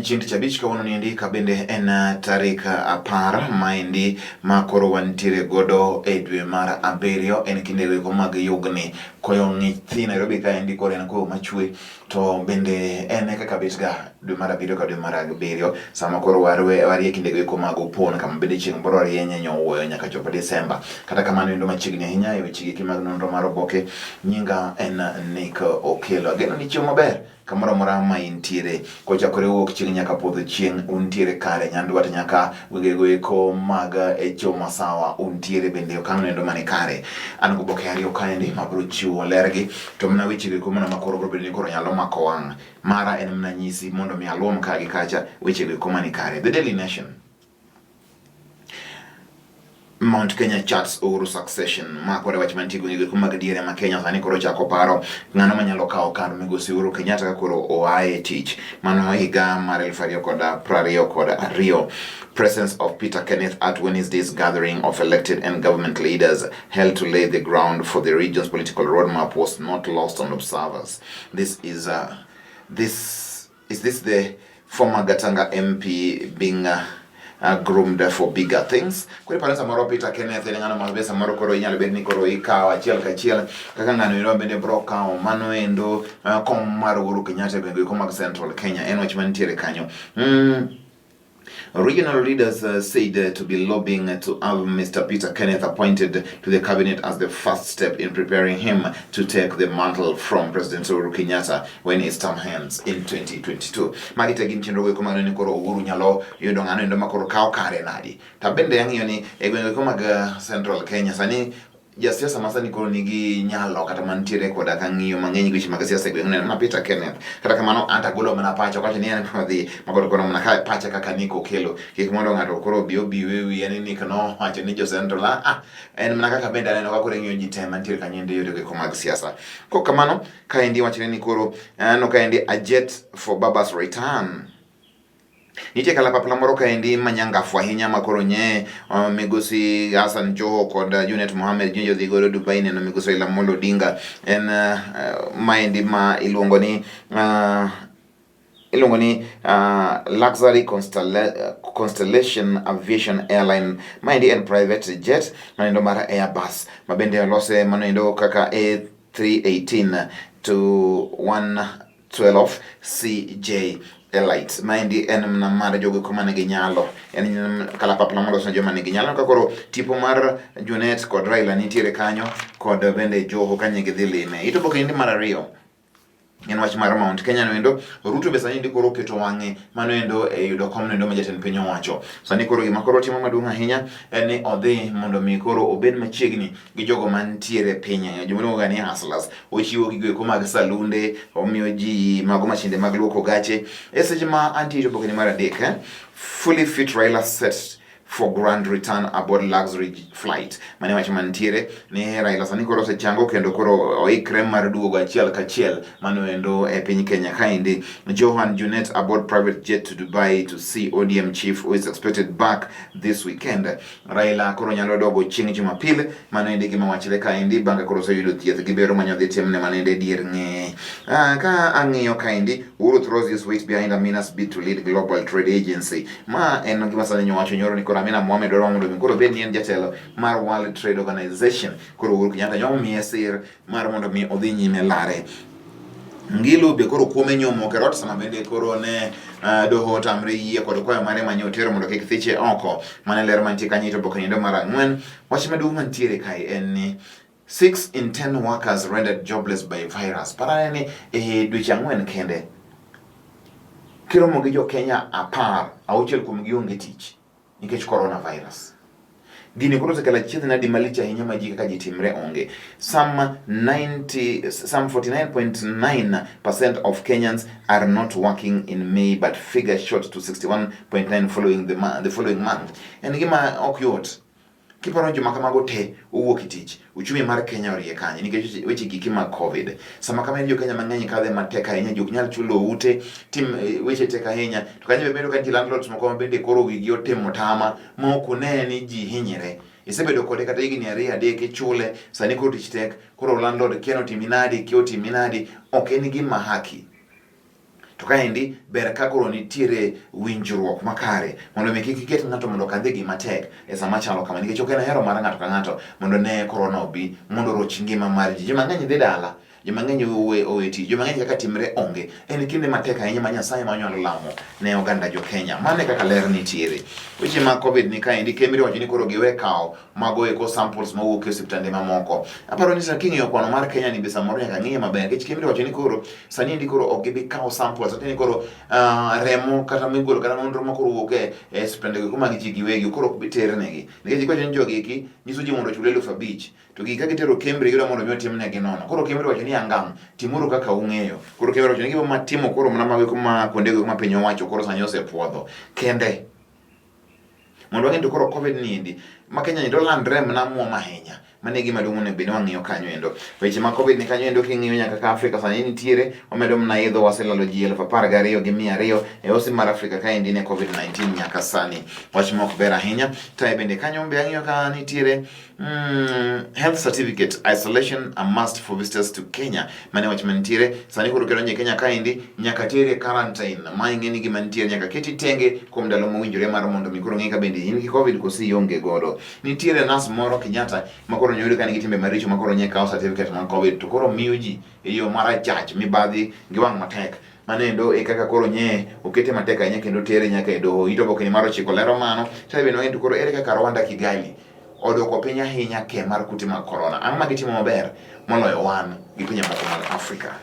chieng' tich abich kawuono niendi ka bende en tarik 10 maendi ma koro wantiere godo e dwe mar abiriyo en kinde go mag yugni koyo ng'ich thi Nairobi kaendi koro en koyo machwe to bende en e kaka bet ga dwe mar abiriyo ka dwe mar abiriyo sama koro warie kinde go eko mag opon kama bende chieng' biro rienye nyowuoyo nyaka chop Desemba. Kata kamano endo machiegni ahinya e weche gi mag nonro mar oboke nyinga en Nick Okello. Ageno ni chiemo maber kamoro amora ma intiere kochakore wuok chieng' nyaka podho chieng' untiere kare nyandwat nyaka gwengego eko mag echo masawa untiere bende okang' endo mani kare. An goboke ariyo kaendi mabiro chiwo lergi to mana weche go eko mana makoro biro bedo ni koro nyalo mako wang' mara en mana nyisi mondo mi aluom ka gi kacha weche go eko mani kare. The Daily Nation Mount Kenya charts Uhuru succession ma kore wach mantie gwenge go mag diere ma Kenya sani koro chako paro ng'ano manyalo kawo kar migosi Uhuru Kenyatta ka koro oaye tich mano higa mar 2022. Presence of Peter Kenneth at Wednesday's gathering of elected and government leaders held to lay the ground for the region's political roadmap was not lost on observers. This is this is this the former Gatanga MP being groomed for bigger things. Koro iparo samoro Peter Kenneth en ng'ano ma be samoro koro inyalo bed ni koro ikawo achiel kachiel kaka ng'ano ero bende bro kawo mano endo kom mar Uhuru Kenyatta e gwenge eko mag Central Kenya en wach mantiere kanyo. Regional leaders said to be lobbying to have Mr. Peter Kenneth appointed to the cabinet as the first step in preparing him to take the mantle from President Uhuru Kenyatta when his term ends in 2022. Magi te gin chenro go eko ni koro Uhuru nyalo yudo ng'ano endo ma koro kawo kare nadi. To bende ang'iyo ni e gwenge eko mag Central Kenya sani jasiasa ma sani koro nigi nyalo kata mantiere koda ka ng'iyo mang'eny gi weche mag siasa e gweng' neno mana Peter Kenneth. Kata kamano an to agolo mana pacha ok awacho ni en odhi magolo koro mana ka pacha kaka Nick Okello kik mondo ng'ato koro obi obi we wiye ni Nick nowacho ni jo Central ah en mana kaka bende aneno ka koro ing'iyo ji te mantiere kanyo endo yore go mag siasa. Kok kamano kaendi wachre ni koro aneno kaendi a jet for Baba's return. Nitie kalapapla moro kaendi manyangafu ahinya ma koro nye migosi Hassan Joho kod Junet Mohamed nyocha odhi godo Dubai neno migosi Raila Amolo Odinga. En maendi ma iluongo ni Luxury Constellation Aviation Airline. Maendi en private jet manoendo mar Airbus ma bende olose manoendo kaka A318 to 112 CJ Elite. Maendi en mana mar jogo eko manigi nyalo. En kalapapla molos ne joma nigi nyalo. Ka koro tipo mar Junet kod Raila nitiere kanyo kod bende Joho kanye gidhi lime. Ito boke ni mar ariyo en wach mar Mount Kenya noendo Ruto be sani koro oketo wang'e mano endo e yudo kom noendo ma jatend piny owacho. Sani koro gima koro timo maduong' ahinya en ni odhi mondo mi koro obed machiegni gi jogo mantiere piny, joma iluongo ga ni hustlers. Ochiwo gigo eko mag salunde, omiyo ji mago mashinde mag luoko gache. E seche ma antie e oboke ni mar adek, fully fit Raila set for grand return aboard luxury flight. Mane wach mantiere ni Raila sani koro osechango kendo koro oikre mar duogo achiel kachiel mano endo e piny Kenya kaendi. Johan Junet aboard private jet to Dubai to see ODM chief who is expected back this weekend. Raila koro nyalo dogo chieng' Jumapil, mano endi gima wachre kaendi bang' koro oseyudo thieth gi bero manyo dhi timne mano endi dier ng'eye. Ka ang'iyo kaendi, Uhuru throws his weight behind Amina's bid to lead Global Trade Agency. Ma en gima sani nyowacho nyoro ni koro Amina Mohamed dwaro mondo mi koro obed ni en jatelo mar World Trade Organization. Koro Uhuru Kenyatta nyo miye sir mar mondo mi odhi nyime lare. Ngilu be koro kuome nyomo kerot sama bende koro ne doho otamre yie kod kwayo mare manye otero mondo kik thiche oko. Mano e ler mantie kanyo ito boke nindo mar ang'wen. Wach maduong' mantiere kae en ni 6 in 10 workers rendered jobless by virus. Parane ni e dweche 4 kende kiromo gi jo Kenya 10, 6 kuomgi onge tich nikech coronavirus. Gini koro osekelo achiedh nadi malich ahinya ma ji kaka ji timre onge. Some 90, some 49.9% of Kenyans are not working in May, but figure shot to 61.9 following the following month. En gima ok yot. Kiparo joma kamago te owuok e tich, uchumi mar Kenya orie kanye nikech weche giki mag COVID. Sama kama jo Kenya mang'eny kadhe matek ahinya, jok nyal chulo ute, tim weche tek ahinya. To kanyo be bedo ka nitie landlords moko ma bende koro wigi otimo tama ma ok one ni ji hinyre. Isebedo kode kata higni 2 3 ichule, sani koro tich tek, koro landlord kia ni otimi nadi, kia otimi nadi, ok en gima haki. To kaendi ber ka koro nitiere winjruok makare mondo mi kik iket ng'ato mondo okadh e gima tek e sama chalo kama nikech ok en hero mar ng'ato ka ng'ato mondo ne korona obi mondo oroch ngima mar ji. Ji mang'eny dhi dala, ji mang'eny owe owe tich, ji mang'eny kaka timre onge. En kinde matek ahinya ma Nyasaye ma onyalo lamo ne oganda jo Kenya. Mano e kaka ler nitiere. Weche mag Covid ni kaendi Kemri owacho ni koro giwe kawo mago eko samples mawuok e osiptande mamoko. Aparo ni sa king'iyo kwano mar Kenya ni be samoro nyaka ng'iye maber nikech Kemri owacho ni koro sani endi koro ok gibi kawo samples ati ni koro remo kata migolo kata nonro ma koro wuok e e osiptande go mag ji giwegi koro ok bi ternegi nikech iwacho ni jogi eki nyiso ji mondo ochul 5000 to gigi ka gitero Kemri gidwa mondo mi otimnegi nono. Koro Kemri owacho ni angam timuru kaka ung'eyo. Koro Kemri owacho ni gima matimo koro mana mago ma kuondego ma piny owacho koro sani osepuodho kende mondo wang'e to koro Covid ni endi ma Kenya ni to landre mana muom ahinya. Mano e gima duong' onego bed ni wang'iyo kanyo endo. Weche mag Covid ni kanyo endo king'iyo nyaka ka Afrika sani nitiere, wamedo mana idho waselalo ji 12,200 e osi mar Afrika kaendi ne Covid-19 nyaka sani. Wach ma ok ber ahinya. To bende kanyo be ang'iyo ka nitiere health certificate isolation a must for visitors to Kenya. Mane wach mantiere sani koro kidonjo e Kenya kaendi nyaka teri e quarantine. Ma ing'e ni gima nitiere nyaka keti tenge kuom ndalo mowinjore mar mondo mi koro ng'e ka bende in gi Covid koso ionge godo. Nitiere nas moro Kenyatta ma koro nyori ka nigi timbe maricho ma koro nye kawo certificate mar Covid to koro miyo ji e yo marachach mibadhi gi wang' matek. Mano endo e kaka koro nye okete matek ahinya kendo tere nyaka e doho. It oboke ni mar ochiko lero mano. To bende wang'e to koro ere kaka Rwanda Kigali odwoko piny ahinya ke mar kute mag korona. Ang'o ma gitimo maber moloyo wan gi pinje moko mag Afrika?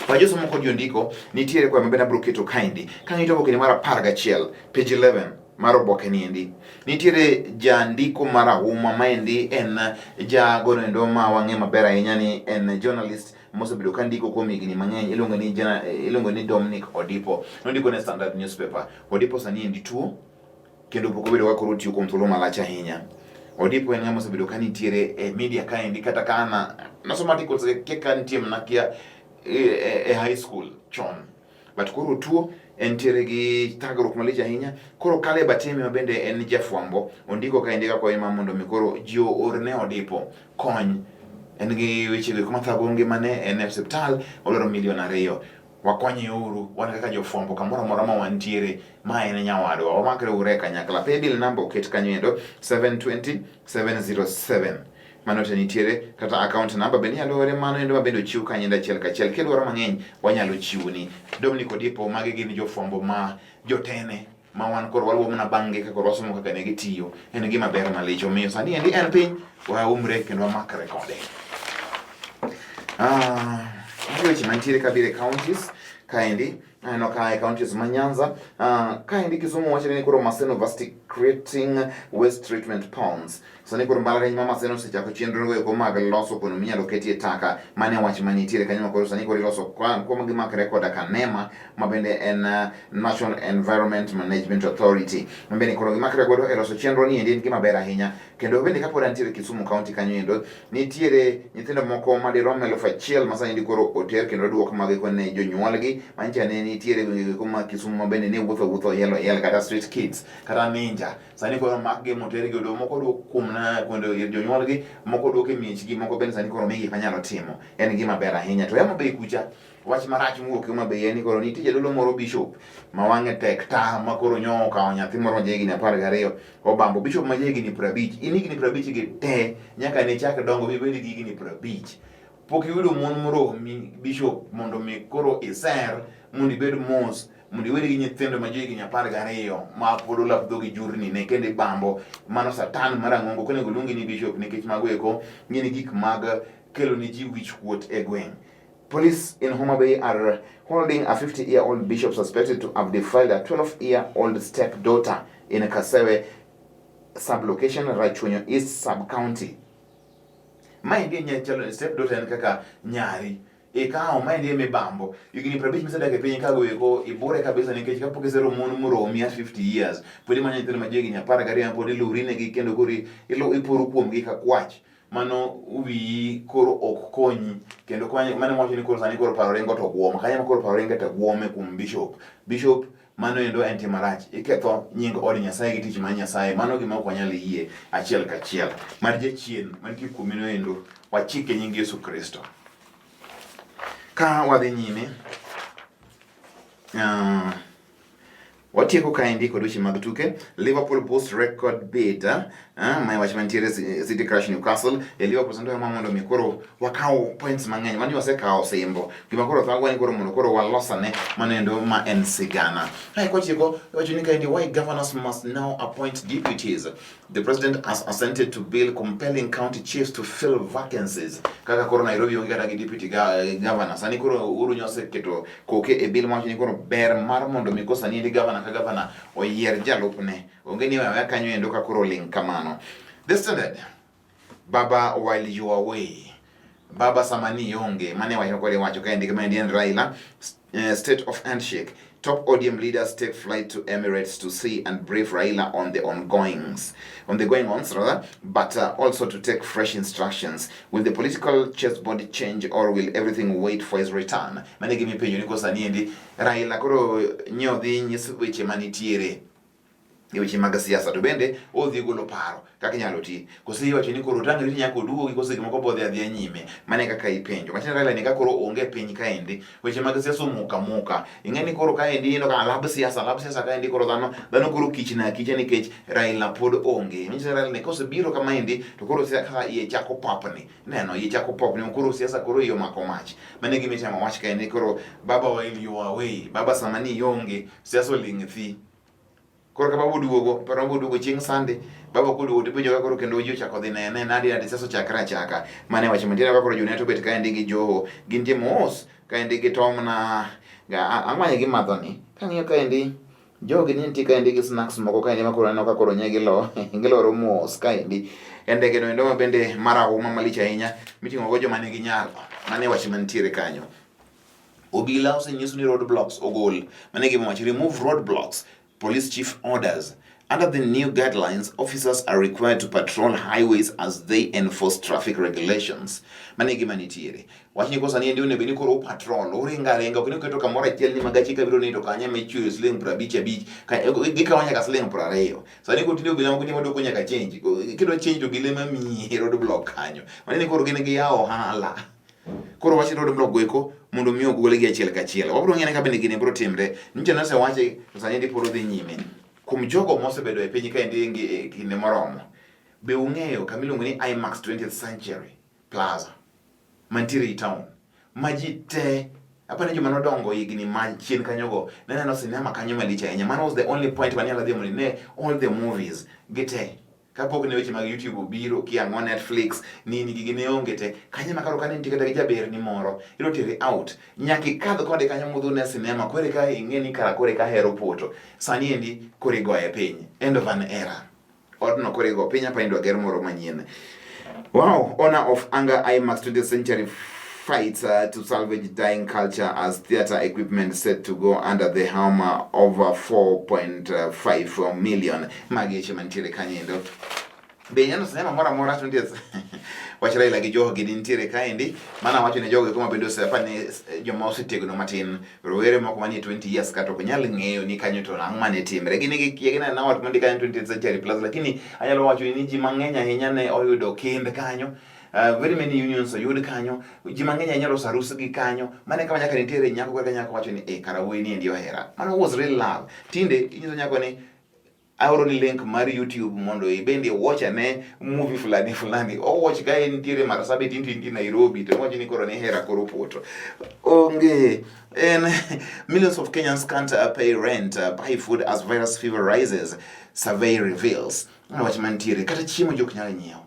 Kwa josomo kod jondiko, nitiere kwayo maber abiro keto kaendi. Kang'iyo oboke ni mar 11, page 11 mar oboke ni endi. Nitiere jandiko marahuma maendi en jagono endo ma wang'e maber ahinya ni en journalist mosebedo ka ndiko kuom higni mang'eny iluongo ni iluongo ni Dominic Odipo. Nondiko ne Standard Newspaper. Odipo sani endi tuo kendo pok obedo ka koro otiyo kuom thuolo malach ahinya. Odipo en ng'ama osebedo ka nitiere e media kaendi kata ka an nasomo articles ge ka nitie mana kia e high school chon. But koro tuo entiere gi thagruok malich ahinya. Koro Caleb Atemi ma bende en jafwambo ondiko kaendi kakwayo ma mondo mi koro ji oorne Odipo kony. En gi weche go mathago ngimane, en e osiptal odwaro milion 2. Wakonye uru wan kaka jofwambo kamoro amora ma wantiere, ma en nyawadwa, wamakre uru e kanyakla. Paybill number oket kanyo endo 720 707 mano te nitiere, kata account number bende inyalo ore mano endo ma bende ochiw kanyo endo achiel kachiel. Kidwaro mang'eny wanyalo chiwoni. Dominic Odipo, magi gin jofwambo ma jotene ma wan koro waluwo mana bang'gi kaka wasomo kaka ne gitiyo. En gima ber malich. Omiyo sani endi en piny waumre kendo wamakre kode. Weche mantiere kabiro e counties kaendi aneno ka e counties ma Nyanza kaendi Kisumu wacho ni koro Maseno University creating waste treatment ponds. Sani koro mbalariany ma Maseno osechako chenro go eko mag loso kuonde minyalo ketie taka. Mane wach manitiere kanyo ma koro sani koro iloso kuma gimakre koda Kanema ma bende en National Environment Management Authority ma bende koro gimakre godo e loso chenro ni endi en gima ber ahinya. Kendo bende kapod antiere Kisumu County kanyo endo nitiere nyithindo moko madirom 1000 ma sani koro oter kendo duok mag ne jonyuolgi manyicha ne nitiere gwenge go ma Kisumu ma bende ne wuotho wuotho yelo yel kata street kids kata ninja. Sani koro makgi motergi odo moko duok kuom na kuonde ir jonyuolgi, moko duok e miechgi, moko bende sani koro migi kanyalo timo. En gima ber ahinya. To Homa Bay kucha wach marach mowuok Homa Bay en ni koro nitie jadolo moro bishop ma wang'e tek ta ma koro nyo okawo nyathi moro ma jahigni 12 obambo. Bishop ma jahigni 50, in higni 50 gi te nyaka ne chak dongo mibed gi higni 50. Pok iyudo mon moromi bishop mondo mi koro iser mondo ibed mos mondo iweri gi nyithindo ma johigni 12 ma pod olap dhogi jurni ne kendo ibambo. Mano satan mar ang'ongo ok onego luongi ni bishop nikech mago eko gin gik mag kelo ne ji wich kuot e gweng'. Police in Homa Bay are holding a 50-year-old bishop suspected to have defiled a 12-year-old stepdaughter in Kasewe sub-location, Rachuonyo East sub-county. Maendi en chalo stepdaughter en kaka nyari. Ikawo maendi e mibambo. Higni 50 misedak e piny kago eko ibure kabisa nikech kapok isero mon moromi at 50 years. Pod imanyo nyithindo ma johigni 12 pod iluri negi kendo koro iporo kuomgi ka kwach. Mano wiyi koro ok konyi kendo mano wacho ni koro sani koro paro ringo to guom. Kanyo koro paro ringo to guome kuom bishop. Bishop mano endo en tim marach. Iketho nying od Nyasaye gi tich mar Nyasaye. Mano gima ok wanyal yie achiel kachiel. Mar jachien mantie kuomi no endo wachike nying Yesu Kristo. Ka wadhi nyime. Watieko kaendi kod weche mag tuke. Liverpool post record bid. Mae wach mantiere City crush Newcastle. E Liverpool sando ma mondo mi koro wakaw points mang'eny. Mani wasekawo osimbo. Gima koro thagwa ni koro mondo koro walosane manendo ma en sigana. Kae kotieko wacho ni kaendi why governors must now appoint deputies. The president has assented to bill compelling county chiefs to fill vacancies. Kaka koro Nairobi onge kata gi deputy governor. Sani koro Uhuru nyo oseketo koke e bill mawacho ni koro ber mar mondo mi sani endi governor ka governor oyier jalupne. Onge ni wewe kanyo endo ka koro ling kamano. The Standard. Baba while you are away. Baba sama ni ionge. Mane wacho kore wacho ka endi kama endi en Raila. State of handshake. Top ODM leaders take flight to Emirates to see and brief Raila on the ongoings, on the going ons rather, but also to take fresh instructions. Will the political chessboard change or will everything wait for his return? Mane gimi penjo ni kosa ni endi Raila koro nyodhi nyis weche manitiere e weche mag siasa to bende odhi golo paro kaka inyalo ti kose iwacho ni koro tang' riti nyaka oduogi kose gimoko bodhi adhiya nyime mane kaka ipenjo matiende Raila ni ka koro onge piny kaendi weche mag siasa omuka muka ing'e ni koro kaendi ineno ka lab siasa lab siasa kaendi koro dhano dhano koro kichna akicha nikech Raila pod onge manyiso ni Raila ni kosebiro kamaendi to koro siasa iye chako papni neno iye chako popni koro siasa koro iye omako mach mane gima itemo wach kaendi koro baba while you are away baba sama ni ionge siasa oling' thi Koro ka baba oduogo, paro baba oduogo chieng' Sunday, baba koduogo to ipenjo ka koro kendo ji ochako dhi nene, nadi nadi siasa ochakre achaka. Mane wach mantiere ka koro Junet obet kaendi gi Joho, gintie mos kaendi gi Tom na ang'o gimadho ni. Kang'iyo kaendi jogi ni nitie kaendi gi snacks moko kaendi ma koro aneno ka koro nye gilo giloro mos kaendi. E ndege no endo ma bende marahuma malich ahinya miting'o go joma nigi nyalo. Mane wach mantiere kanyo. Obila osenyiso ni roadblocks ogol. Mano e gima wacho, remove roadblocks, police chief orders. Under the new guidelines, officers are required to patrol highways as they enforce traffic regulations. Mano e gima nitiere. Wach ni kosa ni endi onego ni koro patrol, uringa aringa, ok ni uketo kamoro achiel ni magachi ka biro ni to kanye michuyo siling 50 abich, gikawo nyaka siling 20. Sani koro tinde obila moko nitie madwoko nyaka change. Kidwa change to obila ema miyi roadblock kanyo. Mano ni koro gin giyawo ohala. Koro wach road block goeko mondo mi ogole gi achiel kachiel. Wabiro ng'e ka bende gini biro timre. Nyicha ne osewache to sani ndi pod odhi nyime. Kuom jogo mosebedo e piny kaendi e kinde moromo, be ung'eyo kama iluongo ni IMAX 20th Century Plaza mantiere e town ma ji te apani joma nodongo higni ma chien kanyogo ne neno sinema kanyo malich ahinya. Mano was the only point mane nyalo dhi mondo ine all the movies gite. Kapok ne weche mag YouTube obiro, kia ang'o Netflix, nini gigi ne onge te. Kanyo ema koro kane nitie kata gi jaberni moro, idwa tere out. Nyaka ikadh kode kanyo mudhi une sinema, koro eka ing'e ni kara koro eka ahero poto. Sani endi koro igoye piny. End of an era. Odno koro igo piny, apani idwa ger moro manyien. Wow, honor of anger IMAX 20th century fights to salvage dying culture as theater equipment set to go under the hammer over 4.5 million. Magi weche mantiere kanyo. Be ineno sinema moro amora 20th wach Raila gi Joho gini nitiere kaendi mana wacho ne jogo eko ma bende osepa ni joma osetegno matin rowere moko manie 20 years kata ok nyal ng'eyo ni kanyo to ang'o mane timre gin gikia gineno ot mondi kanyo 20th century plus lakini anyalo wacho ni ji mang'eny ahinya ne oyudo kend kanyo. Very many unions oyud kanyo, ji mang'eny ahinya loso arus gi kanyo. Mane kama nyaka nitiere nyako kaka nyako wacho ni eh, kara wuoyi ni endi ohera. Mano was real love. Tinde inyiso nyako ni aoro ni link mar YouTube mondo ibende watch ane movie fulani fulani. O watch ka entiere Marsabit inti inti Nairobi to wacho ni koro ni hera koro poto. Onge. En millions of Kenyans can't pay rent, buy food as virus fever rises, survey reveals. Mano wach mantiere kata chiemo jok nyal nyiewo.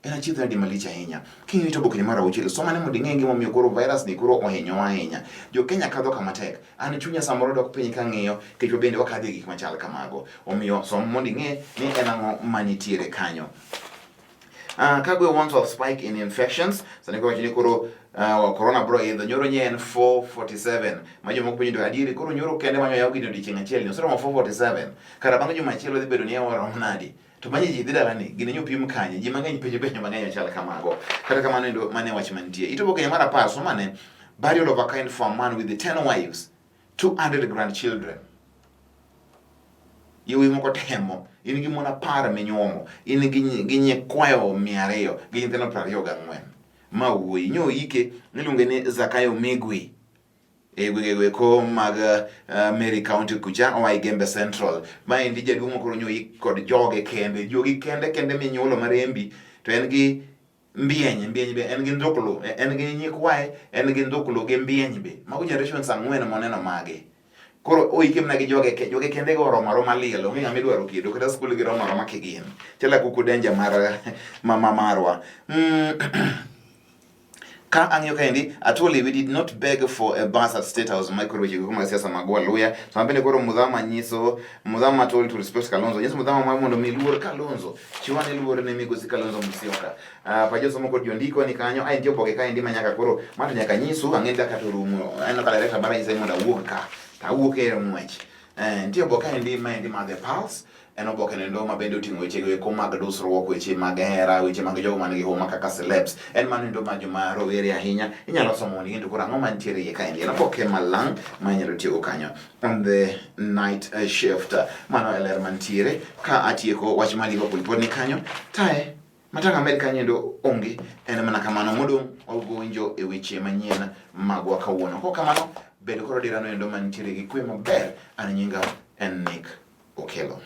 En achiedh nadi malich ahinya. King'iyo to oboke mar auchiel, som ane mondo ing'e gimomiyo koro virus ni koro ohinyowa ahinya. Jo Kenya kadho kama tek. An chunya samoro dok piny kang'iyo nikech wabende wakadho e gik machal kamago. Omiyo som mondo ing'e ni en ang'o manitiere kanyo. Kagwe warns of spike in infections. Sani koro wacho ni koro corona bro idho nyoro nye en 447 ma jomoko penjo to adieri koro nyoro kende manyo yaw gini odiechieng' achiel ni oseromo 447 kara bang' juma achiel odhi bedo ni orom nadi to manye ji dhi dalani gini nyo pim kanye ji mang'eny penjo penjo mang'eny machal kamago kata kamano endo mane wach mantie ito Kenya mar 10 somane burial of a kind for a man with the 10 wives 200 grandchildren yawuoyi moko temo in gi mon 10 minyuomo in gi nyikwayo 200 gi nyithindo 24 ma wuoyi nyo ike iluonge ni Zakayo Migwi. E gwengego eko mag Mary County kucha oa Igembe Central. Maendi jaduong' mokoro nyo kod joge kende, jogi kende kende minyuolo marembi to en gi mbieny, mbieny be en gi ndhuklu, en gi nyikwaye, en gi ndhuklu gi mbieny be. Mago generations ang'wen moneno mage. Koro oike mana gi joge ke, joge kende go oromo aroma liel, onge ng'ama idwaro kedo, kata skul giromo aroma kigin. Chalo kuku danger mar mama marwa. Ka ang'iyo kaendi, Atwoli, we did not beg for a bus at State House. Michael weche go mag siasa mag Waluya. Sama bende koro Mudhama nyiso Mudhama told to respect Kalonzo. Nyiso Mudhama mar mondo mi luor Kalonzo. Chiwa ne luor ne migosi Kalonzo Musyoka. Pa josomo kod jondiko ni kanyo. Ai nitie oboke kaendi ma nyaka koro ma to nyaka nyisu ang'e kaka to rumo. Aneno ka director mara nyisa ni mondo awuog ka. To awuok e ng'wech. Nitie oboke kaendi maendi mar The Pulse. En oboke nendo ma bende oting'o weche go eko mag dusruok, weche mag hera, weche mag jogo man gi huma kaka celebs. En mano endo ma joma rowere ahinya inyalo somo mondo ing'e to koro ang'o mantiere iye kaendi. En oboke malang' ma inyalo tiyogo kanyo on the night shift. Mano e ler mantiere ka atieko wach mar Liverpool pod ni kanyo. Tae matanga med kanyo endo onge en mana kamano modong' wawinjo e weche manyien magwa kawuono. Kok kamano bed kod odira no endo mantiere gi kwe maber. An nyinga en Nick Okello.